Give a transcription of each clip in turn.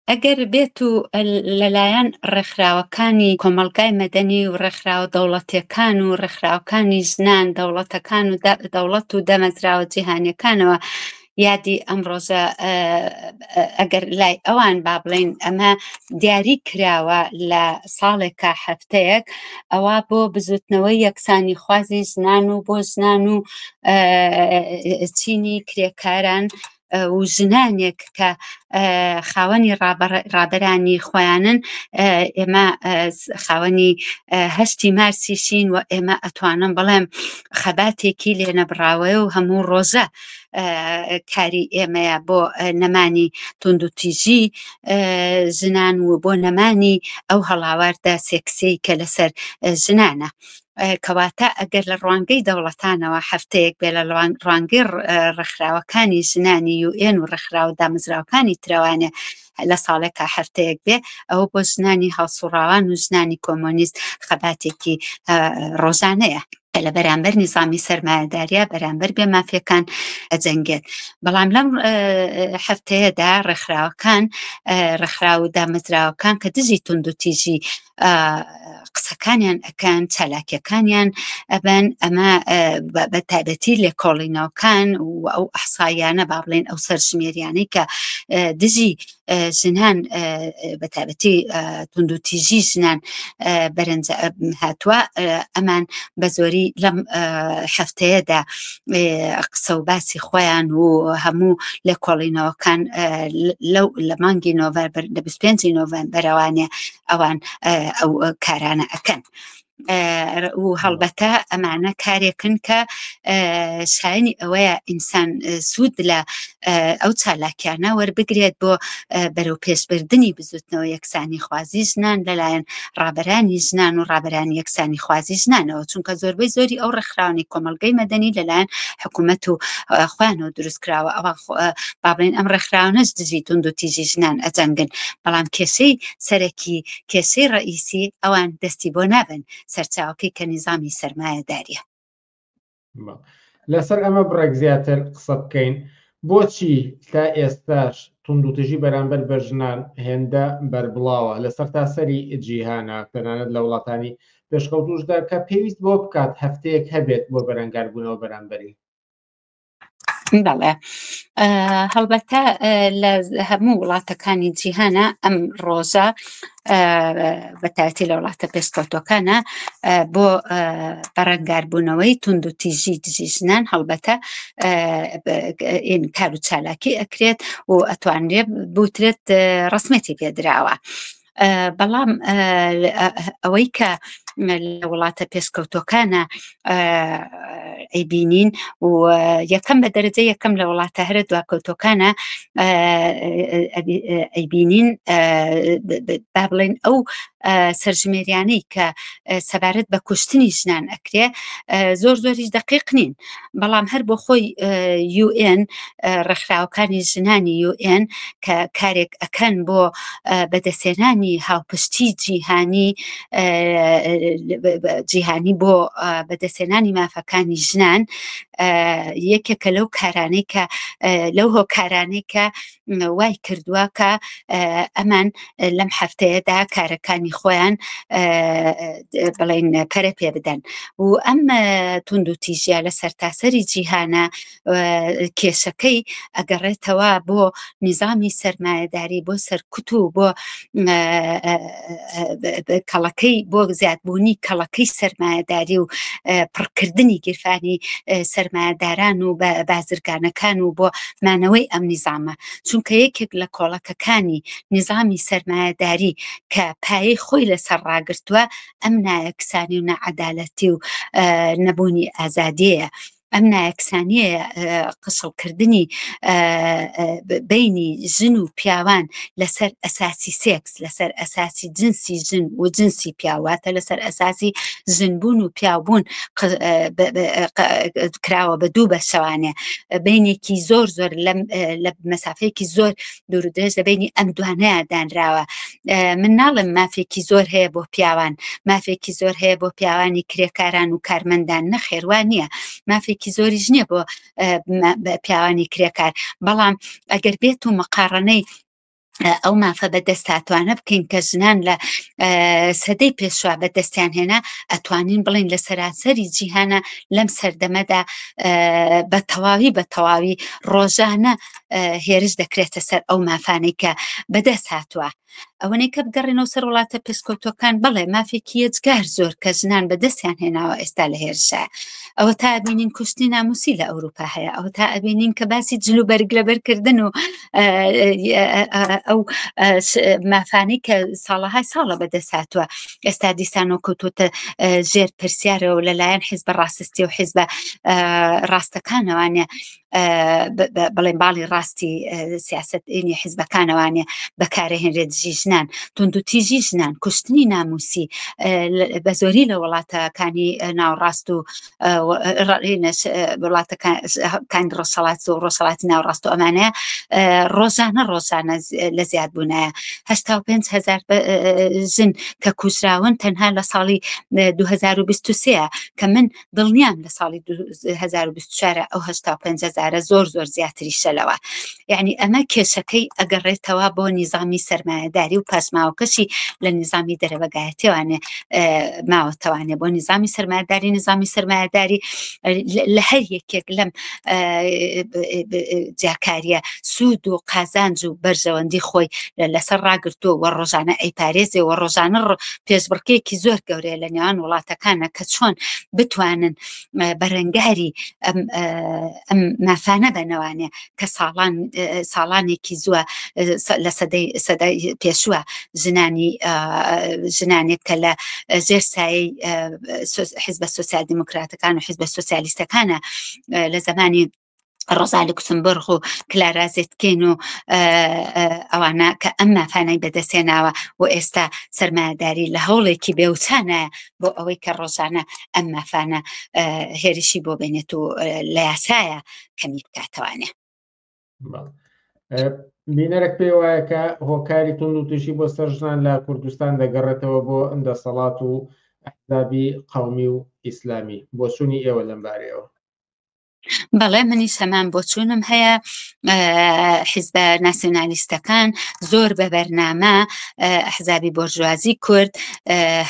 ئەگەر بێت و لەلایەن ڕێکخراوەکانی کۆمەڵگای مەدەنی و ڕێکخراوە دەوڵەتیەکان و ڕێکخراوەکانی ژنان، دەوڵەتەکان و دەوڵەت و دامەزراوە جیهانیەکانەوە یادی ئەم ڕۆژە ئەگەر لای ئەوان با بڵێین ئەمە دیاری کراوە لە ساڵێکە هەفتەیەک ئەوە بۆ بزوتنەوەی یەکسانی خوازی ژنان و بۆ ژنان و چینی کرێکاران و ژنانێک کە خاوەنی ڕابەرانی خۆیانن ئێمە خاوەنی هەشتی مارسیشین و ئێمە ئەتوانم بڵێم خەباتێکی لێنەبڕاوەیە و هەموو ڕۆژە کاری ئێمەیە بۆ نەمانی توندوتیژی ژنان و بۆ نەمانی ئەو هەڵاواردە سێکسیەی کە لەسەر ژنانە. کەواتە ئەگەر لە ڕوانگەی دەوڵەتانەوە هەفتەیەک بێ لە ڕوانگەی ڕێکخراوەکانی ژنانی یوئێن و ڕێکخراوە دامەزراوەکانی ترەوانێ لە ساڵێکا هەفتەیەک بێ ئەوە بۆ ژنانی هەڵسوڕاوان و ژنانی کۆمۆنیست خەباتێکی ڕۆژانەیە کە لە بەرامبەر نیزامی سەرمایەداریا بەرامبەر بێ مافیەکان ئەجەنگێت بەڵام لەم هەفتەیەدا ڕێکخراوەکان ڕێکخراو و دامەزراوەکان کە دژی توندوتیژی قسەکانیان ئەکەن چالاکیەکانیان ئەبەن ئەمە بە تایبەتی لێکۆڵینەوەکان و ئەو ئەحسایانە با بڵێن ئەو سەرژمێریانەی کە دژی ژنان بە تایبەتی توندوتیژی ژنان بەرنج هاتووە ئەمان بە زۆری لەم هەفتەیەدا قسە و باسی خۆیان و هەموو لێکۆڵینەوەکان لەو لە مانگی نۆڤەمبەر لە 25 نۆڤەمبەرەوانێ ئەوان ئەو کارانە ئەکەن. و هەڵبەتە ئەمانە کارێکن کە شایانی ئەوەیە ئینسان سوود لە ئەو چالاکیانە وەربگرێت بۆ بەرەو پێشبردننی بزوتنەوە یەکسانی خوازی ژنان لەلایەن ڕابەرانی ژنان و ڕابەرانی یەکسانی خوازی ژنانەوە چونکە زۆربەی زۆری ئەو ڕێکخراوانی کۆمەڵگەی مەدەنی لەلایەن حکوومەت و خۆیانەوە دروست کراوە ئەوان با بڵێن ئەم ڕێکخراونەش دژی توندوتیژی ژنان ئەجەنگن بەڵام کێشەی سەرەکی کێشەی ڕئیسی ئەوان دەستی بۆ نابن سەرچاوەکەی کە نیزامی سەرمایەداریە. لەسەر ئەمە بڕێک زیاتر قسە بکەین بۆچی تا ئێستاش توندوتیژی بەرامبەر بە ژنان هێندە بەربڵاوە لە سەرتاسەری جیهانە تەنانەت لە وڵاتانی پێشکەوتوشدا کە پێویست بۆ بکات هەفتەیەک هەبێت بۆ بەرەنگاربوونەوە بەرامبەری؟ بەڵێ هەڵبەتە لە هەموو وڵاتەکانی جیهانە ئەم ڕۆژە بەتایەتی لە وڵاتە پێشکەوتوەکانە بۆ بەڕەنگاربوونەوەی تونند و تیژی دژی ژنان هەڵبەتە کار و چالاکی ئەکرێت و ئەتوانرێت بوترێت ڕسمەتی پێدراوە. بەڵام ئەوەی کە لە وڵاتە پێشکەوتوەکانە ئەیبینین و یەکەم بە دەرەجە یەکەم لە وڵاتە هەرە دواکەوتوەکانە ئەیبینین با بڵێن ئەو سەرژمێریانەی کە سەبارەت بە کوشتنی ژنان ئەکرێ زۆر زۆریش دقیق نین بەڵام هەر بۆ خۆی یوئێن ڕێکخراوەکانی ژنانی یوئێن کە کارێک ئەکەن بۆ بەدەستهێنانی هاوپشتی جیهانی جیهانی بۆ بەدەستهێنانی مافەکانی ژنان یەکێکە لەو کارانەی کە لەو هۆکارانەی کە وای کردووە کە ئەمان لەم هەفتەیەدا کارەکانی خۆیان بڵین پەرە پێ بدەن و ئەم تونند و تیژە لە سەرتاسەری جیهانە کێشەکەی ئەگەڕێتەوە بۆ نیزامی سەرمایەداری بۆ سەرکوت و بۆ کەڵەکەی بۆ زیادبوونی کەڵەکەی سەرمایەداری و پڕکردنی گیرفانی سەرمایەداران و بازرگانەکان و بۆ مانەوەی ئەم نیزامە چونکە یەکێک لە کۆڵەکەکانی نیزامی سەرمایەداری کە پایەی خۆی لەسەر ڕاگرتووە ئەم نایەکسانی و نەعەدالەتی و نەبوونی ئازادیەیە ئەم نایەکسانیەیە قسڵکردنی بینی ژن و پیاوان لەسەر ئەساسی سێکس لەسەر ئەساسی جنسی ژن و جنسی پیاواتە لەسەر ئەساسی ژنبوون و پیاوبوون کراوە بە دوو بەشەوانێ بینێکی زۆر زۆر لە مەسافەیەکی زۆر دوور درێژ لە بینی ئەم دوانەیە دانراوە من ناڵم مافێکی زۆر هەیە بۆ پیاوان مافێکی زۆر هەیە بۆ پیاوانی کرێکاران و کارمەندان نەخێوان نییە مافێکی زۆریش نییە بۆ پیاوانی کرێکار بەڵام ئەگەر بێت و مقاڕنەی ئەو مافە بەدەست هاتوانە بکەین کە ژنان لە سەدەی پێشوا بەدەستیان هێنا، ئەتوانین بڵین لە سەرانسەری جیهانە لەم سەردەمەدا بە تەواوی بە تەواوی ڕۆژانە هێرش دەکرێتە سەر ئەو مافانەی کە بەدەست هاتووە. ئەوەنەی کە بگەڕێنەوە سەر وڵاتە پێشکەوتوەکان، بەڵێ مافێکی یەجگار زۆر کە ژنان بەدەستیان هێناوە ئێستا لە هێرشە. ئەوە تا ئەبینین کوشتنی ناموسی لە ئەوروپا هەیە، ئەوە تا ئەبینین کە باسی جل و بەرگ لەبەرکردن و ئەو مافانەی کە ساڵەهای ساڵە بەدەست هاتووە ئێستا دیسانەوە کەوتوتە ژێر پرسیارەوە لەلایەن حیزبە ڕاستستی و حیزبە ڕاستەکانەوانە بڵێن باڵی ڕاستی سیاست حیزبەکانەوانێ بەکارەهێنرێت دژی ژنان، توندوتیژی ژنان، کوشتنی ناموسی بە زۆری لە وڵاتەکانی ناوڕاست و وڵاتەکانی ڕۆژهەڵات و ڕۆژهەڵاتی ناوڕاست و ئەمانە ڕۆژانە ڕۆژانە لە زیاد بوونایە. 85 هزار ژن کە کوژراون تەنها لە ساڵی 2023 کە من دڵنیام لە ساڵی 2024 ئەو 85 هزارە زۆر زۆر زیاتریشە لەوە. یعنی ئەمە کێشەکەی ئەگەڕێتەوە بۆ نیزامی سەرمایەداری و پاشماوەکەشی لە نیزامی دەرەوەگایەتیوانێ ماوەتەوانێ بۆ نیزامی سەرمایەداری. نیزامی سەرمایەداری لە هەر یەکێک لەم جیاکاریە سوود و قازانج و بەرژەوەندی خۆی لەسەر ڕاگرتووە و ڕۆژانە ئەیپارێزێ و ڕۆژانە پێشبڕکێکی زۆر گەورەیە لە نێوان وڵاتەکانە کە چۆن بتوانن بەرەنگاری ئەم مافانە بەنەوانێ کە ساڵان ساڵانێکی زووە لە سەدەی سەدای پێشووە ژنانی ژنانێک کە لە ژێر سایەی حزبە سۆسیال دیموکراتەکان و حزبە سۆسیالیستەکانە لە زمانی ڕۆزا لوکسمبۆرغ و کلارا زێتکین و ئەوانە کە ئەم مافانەی بەدەستهێناوە و ئێستا سەرمایەداری لە هەوڵێکی بێوچانە بۆ ئەوەی کە ڕۆژانە ئەم مافانە هێرشی بۆ بێنێت و لە یاسایە کەمی بکاتەوانێ. بینەرێک پێ وایە کە هۆکاری توند و تیژی بۆ سەر ژنان لە کوردستان دەگەڕێتەوە بۆ دەسەڵات و ئەحزابی قەومی و ئیسلامی، بۆچوونی ئێوە لەم بارەیەوە؟ بەڵێ منیش هەمان بۆچوونم هەیە. حیزبە ناسیۆنالیستەکان زۆر بە بەرنامە، ئەحزابی بۆرژوازی کورد،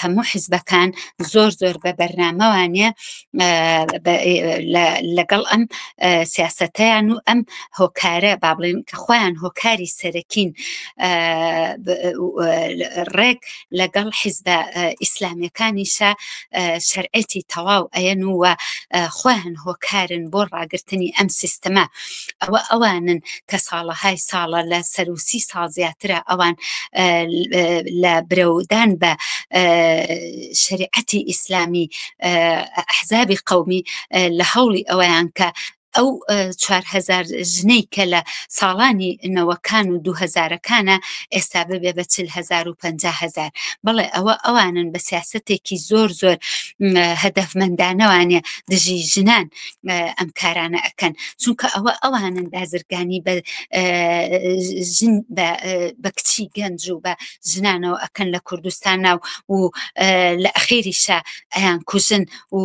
هەموو حیزبەکان زۆر زۆر بە بەرنامەوانە لەگەڵ ئەم سیاستەیان و ئەم هۆکارە با بڵێن کە خۆیان هۆکاری سەرەکین، ڕێک لەگەڵ حیزبە ئیسلامیەکانیشە شەرعێتی تەواو ئەیەن و خۆیان هۆکارن بۆ ڕاگرتنی ئەم سیستەمە. ئەوە ئەوانن کە ساڵەهای ساڵە لە سەروسی ساڵ زیاترە ئەوان لە برەودان بە شەریعەتی ئیسلامی ئەحزابی قەومی لە هەوڵی ئەوەیان کە ئەو 4000 ژنەی کە لە ساڵانی نەوەکان و دوو هەزارەکانە ئێستا ببێ بە 40 هەزار و 50 هەزار. بەڵێ ئەوە ئەوانن بە سیاستێکی زۆر زۆر هەدەفمەندانەوانێ دژی ژنان ئەم کارانە ئەکەن، چونکە ئەوە ئەوانن بازرگانی بە ژن بە کچی گەنج و بە ژنانەوە ئەکەن لە کوردستان و لە ئەخیریشا ئەیان کوژن و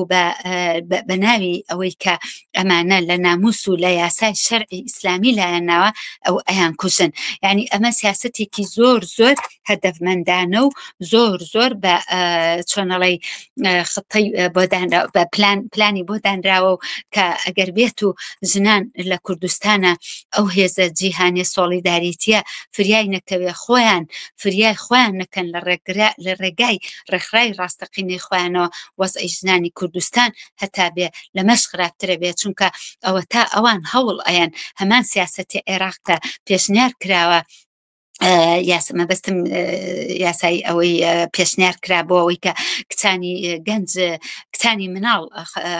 بە ناوی ئەوەی کە ئەمانە لە ناموس و لە یاسای شەرعی ئیسلامی لایەن ناوە ئەو ئەیان کوژن. یعنی ئەمە سیاستێکی زۆر زۆر هەدەفمەندانە و زۆر زۆر بە چۆنەڵی خطەی بۆ دانرا، بە پلان پلانی بۆ دانراوە و کە ئەگەر بێت و ژنان لە کوردستانە ئەو هێزە جیهانیە سۆڵیداریتیە فریای نەکەوێ، خۆیان فریای خۆیان نەکەن لە ڕێگرا لە ڕێگای ڕێکخراوی ڕاستەقینەی خۆیانەوە، وەزعی ژنانی کوردستان هەتا بێ لەمەش خراپترە بێ، چونکە ئەوە تا ئەوان هەوڵ ئەیەن هەمان سیاسەتی عێراق کە پێشنیار کراوە، یاسا مەبەستم یاسای ئەوەی پێشنیار کرا بۆ ئەوەی کە کچانی گەنج، کچانی مناڵ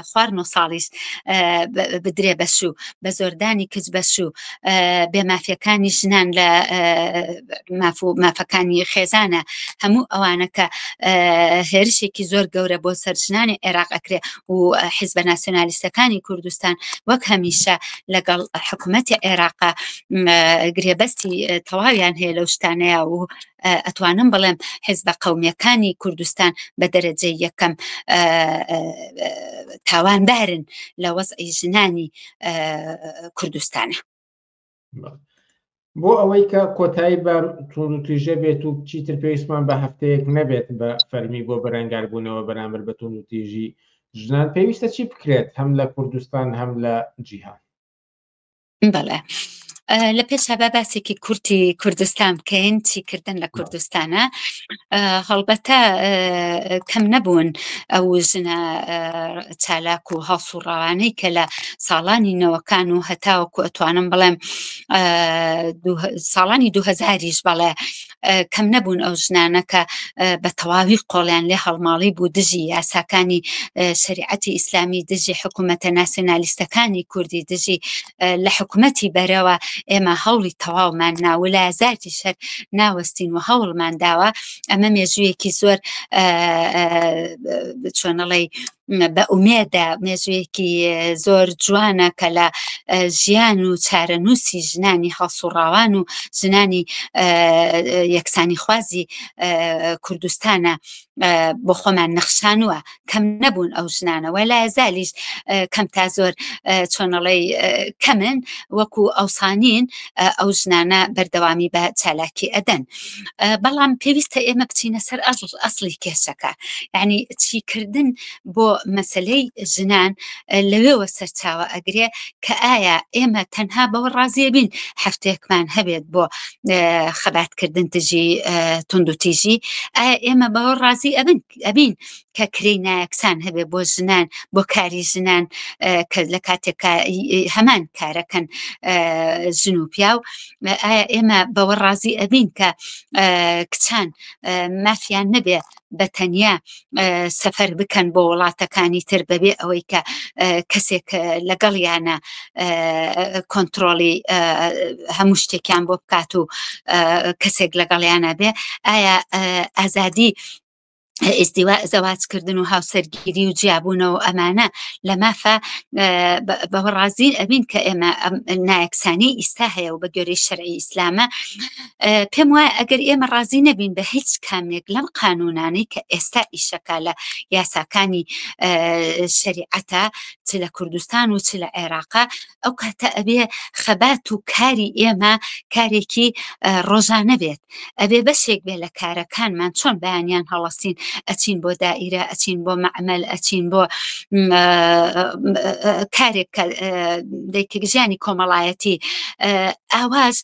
خوار 9 ساڵیش بدرێ بەشوو، بە زۆردانی کچ بەشوو، بێمافیەکانی ژنان لە ماف و مافەکانی خێزانە، هەموو ئەوانە کە هێرشێکی زۆر گەورە بۆ سەر ژنانی عێراق ئەکرێ و حیزبە ناسیۆنالیستەکانی کوردستان وەک هەمیشە لەگەڵ حکوومەتی عێراق گرێبەستی تەواویان هەیە لەو شتانەیە و ئەتوانم بڵێم حیزبە قەومیەکانی کوردستان بە دەرەجەی یەکەم تاوانبارن لە وەزعی ژنانی کوردستانە. بۆ ئەوەی کە کۆتایی بە توندوتیژە بێت و چیتر پێویستمان بە هەفتەیەک نەبێت بە فەرمی بۆ بەرەنگاربوونەوە بەرامبەر بە توندوتیژی ژنان پێویستە چی بکرێت هەم لە کوردستان هەم لە جیهان؟ بەڵێ لە پێش با باسێکی کورتی کوردستان بکەین چیکردن لە کوردستانە هەڵبەتە کەم نەبوون ئەو ژنە چالاک و هەڵسوڕاوانەی کە لە ساڵانی نەوەکان و هەتاوەکو ئەتوانم بڵێم ساڵانی دوهزاریش بەڵێ کەم نەبوون ئەو ژنانە کە بە تەواوی قۆڵیان لێ هەڵماڵی بوو دژی یاساکانی شریعەتی ئیسلامی دژی حکوومەتە ناسیۆنالیستەکانی کوردی دژی لە حکوومەتی بەرەوە ئێمە هەوڵی تەواومان ناوە لە زاتی شەر ناوەستین و هەوڵمان داوە ئەمە مێژوویەکی زۆر چۆنەڵی بە ئومێدە مێژوویەکی زۆر جوانە کە لە ژیان و چارەنووسی ژنانی هەڵسوڕاوان و ژنانی یەکسانی خوازی کوردستانە بۆ خۆمان نەخشانوە کەم نەبوون ئەو ژنانەوە لا زالیش کەم تا زۆر چۆنەڵی کەمن وەکو ئەوسانین ئەو ژنانە بەردەوامی بە چالاکی ئەدەن بەڵام پێویستە ئێمە بچینە سەر ئەسڵ ئەسڵی کێشەکە یعنی چیکردن بۆ مەسلەی ژنان لەوێوە سەرچاوە ئەگرێ کە ئایا ئێمە تەنها بەوە ڕازیە بین هەفتەیەکمان هەبێت بۆ خەباتکردن دژی توندوتیژی ئایا ئێمە بەوە ڕازی ئەبن ئەبین کە کرێی نایەکسان هەبێ بۆ ژنان بۆ کاری ژنان کە لە کاتێکا هەمان کارەکەن ژن و پیاو ئایا ئێمە بەوە ڕازی ئەبین کە کچان مافیان نەبێ بە تەنیا سەفەر بکەن بۆ وڵاتەکانی تر بەبێ ئەوەی کە کەسێک لەگەڵیانە کۆنتترۆلی هەموو شتێکیان بۆ بکات و کەسێک لەگەڵیانە بێ ئایا ئازادی ئیزدیوا زەواجکردن و هاوسەرگیری و جیابوونەوە ئەمانە لە مافە بەوە ڕازی ئەبین کە ئێمە نایەکسانی ئیستا هەیە و بە گوێرەی شەرعی ئیسلامە پێم وایە ئەگەر ئێمە ڕازی نەبین بە هیچ کامێک لەم قانونانەی کە ئێستا ئیشەکە لە یاساکانی شەریعەتە چ لە کوردستان و چ لە عێراقا ئەو کاتە ئەبێ خەبات و کاری ئێمە کارێکی ڕۆژانە بێت ئەبێ بەشێک بێ لە کارەکانمان چۆن بەیانیان هەڵەسین ئەچین بۆ دائیرە ئەچین بۆ مەعمل ئەچین بۆ کارێک کە دەیکە ژیانی کۆمەڵایەتی ئاواز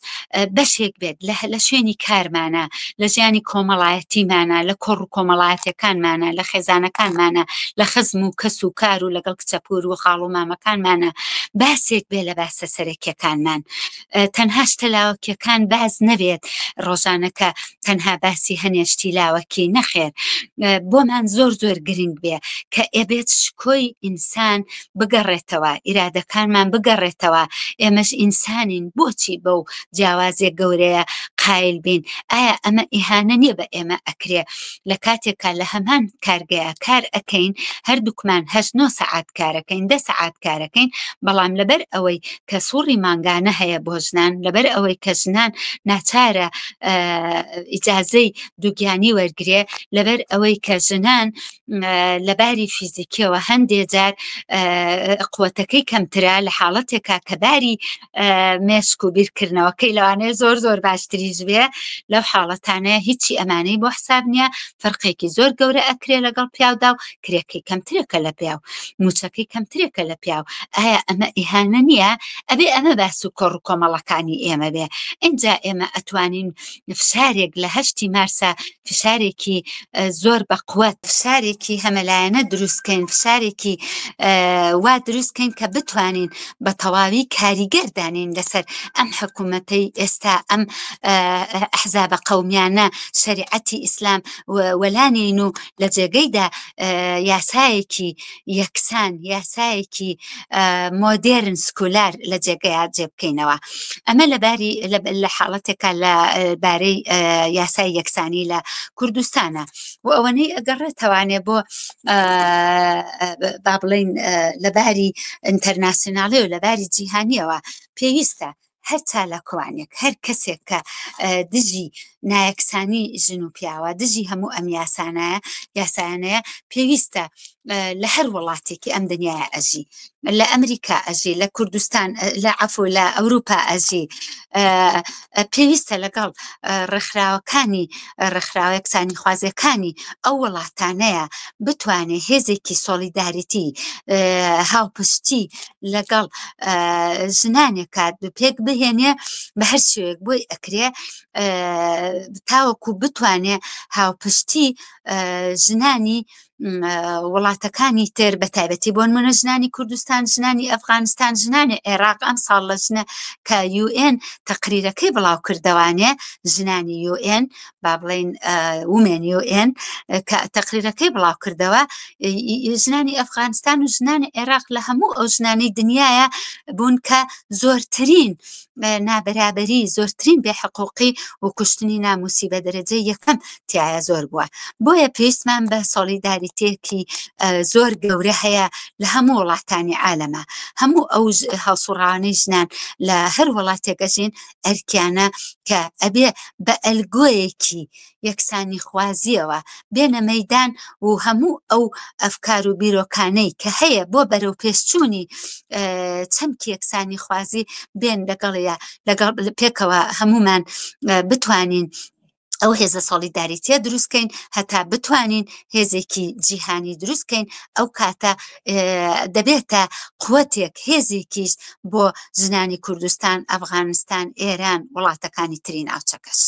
بەشێک بێت لە شوێنی کارمانە لە ژیانی کۆمەڵایەتیمانە لە کۆڕ و کۆمەڵایەتەکانمانە لە خێزانەکانمانە لە خزم و کەس و کار و لەگەڵ کچەپور و خاڵ و مامەکانمانە باسێک بێ لە باسە سەرەکیەکانمان تەنها شتە لاوەکیەکان باس نەبێت ڕۆژانەکە تەنها باسی هەنێ شتی لاوەکی نەخێر بۆمان زۆر زۆر گرنگ بێ کە ئێبێت شکۆی ئینسان بگەڕێتەوە ئیرادەکانمان بگەڕێتەوە ئێمەش ئینسانین بۆچی بەو جیاوازیە گەورەیە قایل بین ئایا ئەمە ئیهانە نییە بە ئێمە ئەکرێ لە کاتێکا لە هەمان کارگەیە کار ئەکەین هەردووکمان هەشت نۆ سەعات کارەکەین دە سەعات کارەکەین بەڵام لەبەر ئەوەی کە سوڕی مانگانە هەیە بۆ ژنان لەبەر ئەوەی کە ژنان ناچارە ئیجازەی دووگیانی وەرگێ لەبەر ئەوەی کە ژنان لە باری فیزیکیەوە هەندێ جار قوتەکەی کەمترە لە حاڵەتێکا کە باری مێشک و بیرکردنەوەکەی لەوانەیە زۆر زۆر باشتریش بێ لەو حاڵەتانەیە هیچی ئەمانەی بۆ حساب نییە فەرقێکی زۆر گەورە ئەکرێ لەگەڵ پیاودا و کرێکەی کەمترێکە لە پیاو موچەکەی کەمترێکە لە پیاو ئایا ئەمە ئیهانە نییە ئەبێ ئەمە باس و کۆڕ و کۆمەڵەکانی ئێمە بێ ئینجا ئێمە ئەتوانین فشارێک لە هەشتی مارسا فشارێکی زۆر بە قوت فشارێکی هەمەلایەنە دروستکەین فشارێکی وا دروستکەین کە بتوانین بە تەواوی کاریگەر دانین لەسەر ئەم حکوومەتەی ئێستا ئەم ئەحزابە قەومیانە شەریعەتی ئیسلام وەلانین و لە جێگەیدا یاسایەکی یەکسان یاسایەکی مۆدێرن سکولار لە جێگەیا جێ بکەینەوە ئەمە لەباری لە حاڵەتێکە لە بارەی یاسای یەکسانی لە کوردستانە و ئەوەنەی ئەگەڕێتەوانێ بۆ با بڵین لەباری ئینتەرناسیۆنالی و لەباری جیهانیەوە پێویستە هەر چالاکوانێک هەر کەسێک کە دژی نایەکسانی ژن و پیاوە دژی هەموو ئەم یاسانایە یاسایانەیە پێویستە. لە هەر وڵاتێکی ئەم دنیاە ئەژی، لە ئەمریکا ئەژی، لە کوردستان، لە عەفو لە ئەوروپا ئەژی، پێویستە لەگەڵ ڕێکخراوەکانی ڕێکخراوە یەکسانیخوازیەکانی ئەو وڵاتانەیە بتوانێ هێزێکی سۆڵیداریتی هاوپشتی لەگەڵ ژنانێکا پێک بهێنێ بە هەر شێوەیەک بۆی ئەکرێ تاوەکو بتوانێ هاوپشتی ژنانی وڵاتەکانی تر بە تایبەتی بۆ نمونە ژنانی کوردستان، ژنانی ئەفغانستان، ژنانی عێراق. ئەم ساڵ لە ژنە کە یوئێن تەقریرەکەی بڵاو کردەوانێ، ژنانی یوئێن با بڵین ومێن یوئێن کە تەقریرەکەی بڵاو کردەوە، ژنانی ئەفغانستان و ژنانی عێراق لە هەموو ئەو ژنانی دنیاە بوون کە زۆرترین نابەرابەری، زۆرترین بێحقوقی و کوشتنی ناموسی بە دەرەجەی یەکەم تایە زۆر بووە. بۆیە پێویستمان بە سۆڵیداریتێکی زۆر گەورە هەیە لە هەموو وڵاتانی عالەمە. هەموو ئەو هەڵسوڕاوانەی ژنان لە هەر وڵاتێک ئەژین ئەرکیانە کە ئەبێ بە ئەلگۆیەکی یەکسانیخوازییەوە بێنە مەیدان و هەموو ئەو ئەفکار و بیرۆکانەی کە هەیە بۆ بەرەوپێشچوونی چەمکی یەکسانیخوازی بێن لەگەڵیا لەگەڵ پێکەوە هەمومان بتوانین ئەو هێزە سۆڵیداریتیە دروستکەین هەتا بتوانین هێزێکی جیهانی دروستکەین. ئەو کاتە دەبێتە قوتێک، هێزێکیش بۆ ژنانی کوردستان، ئەفغانستان، ئێران، وڵاتەکانی تری ناوچەکەش.